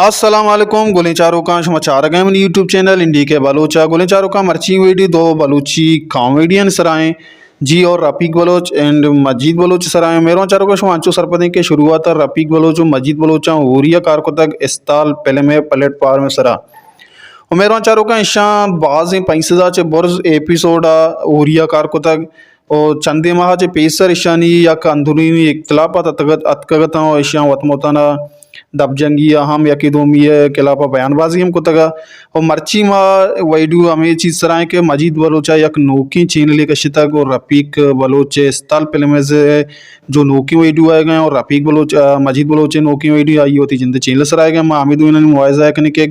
السلام علیکم گلیں چاروکاں، شما چارگ ءَ منی یوٹیوب چینل انڈی کے بلوچ ءَ۔ گلیں چاروکاں، مرچی ویڈیو دو بلوچی کامیڈین سرا ایں، جی اور رفیق بلوچ اینڈ مجید بلوچ سرا ایں۔ مہروان چاروکاں، شما انچو سرپدیں کہ شروعات ءَ رفیق بلوچ و مجید بلوچ ءَ ہوریا کار کتگ استال فلم ءِ پلیٹ فارم سرا۔ و مہروان چاروکاں، اشاں بازیں پنچ سد ءَ چہ برز ایپیسوڈ ءَ ہوریا کار کتگ۔ و چندے ماہ چہ پیسر اشانی یک اندرونی اختلافات اتکگ ات، اتکگ اتاں و اشاں وت متانا دپ جنگی ءَ ہم یکے دومی ءِ خلاف ءَ بیان بازی ہم کتگ ءَ۔ و مرچی ما ویڈیو ہمے چیز سرا ایں کہ مجید بلوچ ءَ یک نوکیں چینلے کشتگ و رفیق بلوچ استال فلمز ءِ جو نوکیں ویڈیو آئیگ ءَ ایں و رفیق بلوچ، آ، مجید بلوچ ءِ نوکیں ویڈیو آئی وتی جند ءِ چینل سرا آئیگ ءَ ایں۔ ما ہمے دوئینانی موازنہ کنیں کہ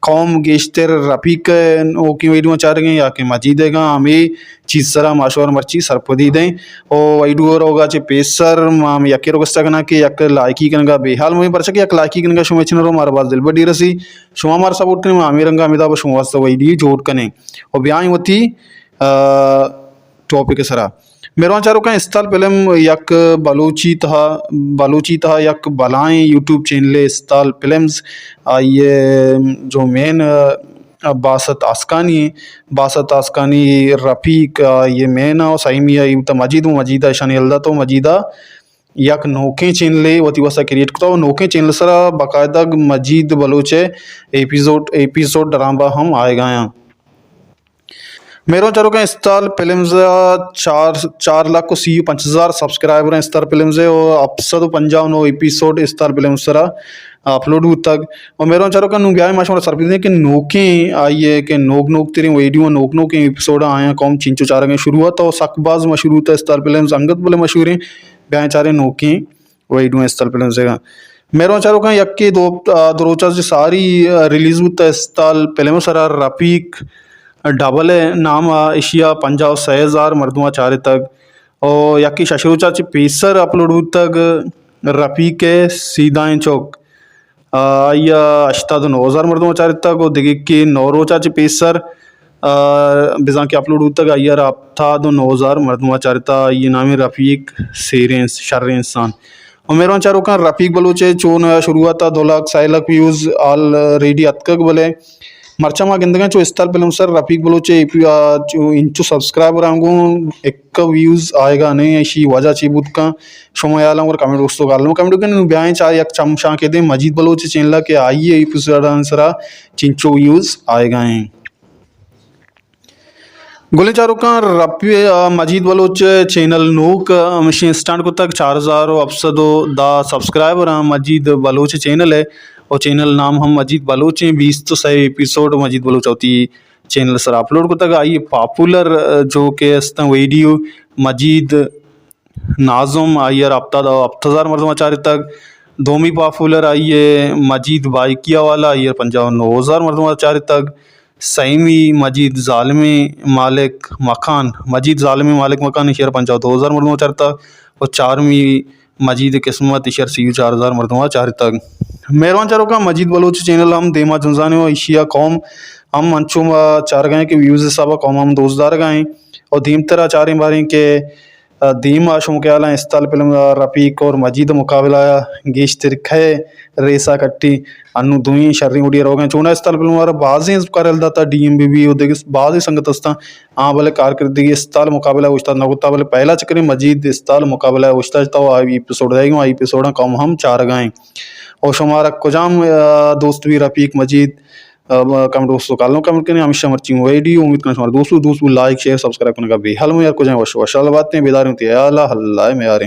قوم گیشتر رفیق ءِ نوکیں ویڈیو چارگ ءَ ایں یا کہ مجید ءِ گاں، ہمے چیز سرا ما شمارا مرچی سرپدی دیں۔ او ویڈیو روگا چہ پیسر ما ہم یکے رو گستا کناں کہ یک لائکی کنگا بے حال مبیں، پرچا کہ یک لائکی کنگا شمئے چنل رو مارا باز دلبڈی رسی۔ شما مارا سپورٹ کنیں، ما ہمے رنگا ہمے دابا شما واسطہ ویڈیو جوڑ کنیں۔ او بیائیں وتی، آ، ٹاپک سرا۔ مہروان چاروکاں، استال فلم یک بلوچی تہا، بلوچی تہا یک بلائیں یوٹیوب چینلے استال فلمز، آئی ءِ جو مین، آ، باسط آسکانی، باسط آسکانی، رفیق، آ، آئی ءِ مین ءَ، سیمی آئی بوتا مجید، و مجید ءَ اشانی یل دات و مجید ءَ یک نوکیں چینلے وتی واسطہ کریٹ کتا و نوکیں چینل سرا باقاعدہ مجید بلوچ ءِ ایپیسوڈ، ایپیسوڈ ڈرامہ ہم آئیگ ءَ ایں۔ مہروان چاروکاں، استال فلمز ءَ چار، چار لکھ و سی و پنچ ہزار سبسکرائبر ایں استال فلمز ءِ، و ہپت سد و پنجاہ و نو ایپیسوڈ استال فلمز سرا اپلوڈ بوتگ۔ و مہروان چاروکاں، نوں بیائیں ما شمارا سرپد دیں کہ نوکیں آئی ءِ کہ نوک نوک تریں ویڈیو، نوک نوکیں ایپیسوڈ آیاں قوم چنچو چارگ ءَ ایں۔ شروعات ءَ سک باز مشہور بوتا استال فلمز، انگت بلے مشہوریں، بیائیں چاریں نوکیں ویڈیو استال فلمز ءِ۔ مہروان چاروکاں، یکے دو، آ، دو روچا چہ ساری، آ، ریلیز بوتا استال فلم سرا رفیق ڈبل ءِ نام ءَ، اشیا پنجاہ و سئے ہزار مردماں چارتگ۔ او یکے شش روچا چہ پیسر اپلوڈ بوتگ رفیق ءِ سیدائیں چوک، آ، آئی ءَ ہشتاد و نو ہزار مردماں چارتگ۔ او دگہ یکے نو روچا چہ پیسر، آ، بزاں کہ اپلوڈ بوتگ، آئی ءَ را ہپتاد و نو ہزار مردماں چارتگ۔ آئی ءِ نام رفیق سیریں شریں انسان۔ و مہروان چاروکاں، رفیق بلوچ ءِ چون شروعات ءَ دو لاکھ سئے لاکھ ویوز آلریڈی اتکگ، بلے مرچاں ما گندگاں چو استال فلم سر رفیق بلوچ ءِ، آ، چو انچو سبسکرائبر آں گوں ایکا ویوز آئیگا نہ ایں، اشی وجہ چی بوت کن؟ شما ہیالاں گور کمنٹ بکس ءَ گالم کمنٹ کن۔ بیائیں چار یک چم شانکے دیں مجید بلوچ ءِ چینل ءَ کہ آئی ءِ ایپیسوڈاں سرا چنچو ویوز آئیگا ایں۔ گلیں چاروکاں، رپی، آ، مجید بلوچ چینل نوک، آ، ہمشی اسٹارٹ کتگ، چار ہزار و ہپت سد و دہ سبسکرائبر آں مجید بلوچ چینل ءِ، و چینل نام ہم مجید بلوچ ایں۔ بیست و سئے ایپیسوڈ مجید بلوچ وتی چینل سرا اپلوڈ کتگ۔ آئی پاپولر، آ، جو کہ استاں ویڈیو مجید ناظم، آئی ءَ را ہپتاد و ہپت ہزار مردم ءَ چارتگ۔ دومی پاپولر آئی ءِ مجید بائیکیا والا، آئی ءَ را پنجاہ و نو ہزار مردم ءَ چارتگ۔ سیمی مجید ظالمیں مالک مکان، مجید ظالمیں مالک مکان، ایشی ءَ را پنجاہ و دو ہزار مردم ءَ چارتگ۔ و چارمی مجید قسمت، ایشی ءَ را سی و چار ہزار مردم ءَ چارتگ۔ مہروان چاروکاں، مجید بلوچ چینل ہم دیما جنزانے و ایشی ءَ قوم ہم انچو ما چارگا ایں کہ ویوز حساب ءَ قوم ہم دوست دارگا ایں۔ و دیمترا چاریں باریں کہ آ، دیم ءَ شمئے خیالاں استال فلم ءَ رفیق اور مجید ءِ مقابلہ ءَ گیشتر کئے ریس ءَ کٹی؟ انوں دوئیں شریں وڑی ءَ روگ ءَ ایں۔ چوناہا استال فلم ءَ را بازیں ازمکار یل داتا، ڈی ایم بی بی و دگہ بازیں سنگت استاں، آ بلے کارکردگی استال مقابلہ ءَ اوشتات نہ کتا، بلے پہلا چکریں مجید استال مقابلہ ءَ اوشتات، تو آئی ایپیسوڈ دئیگ ءَ، آئی ایپیسوڈاں قوم ہم چارگ ءَ ایں۔ و شمارا کجام، آ، دوست بی رفیق مجید، آ، کمنٹ بکس ءَ کالم کمنٹ کنیں۔ ہمیشہ مرچی ویڈیو امید کناں شمارا دوست بو، دوست بو لائک، شیئر، سبسکرائب کنگا بے حال مہ یار۔ کجائیں وش وشحال باتیں، بیداریں وتی حیال ءَ، اللہ ءِ میاریں۔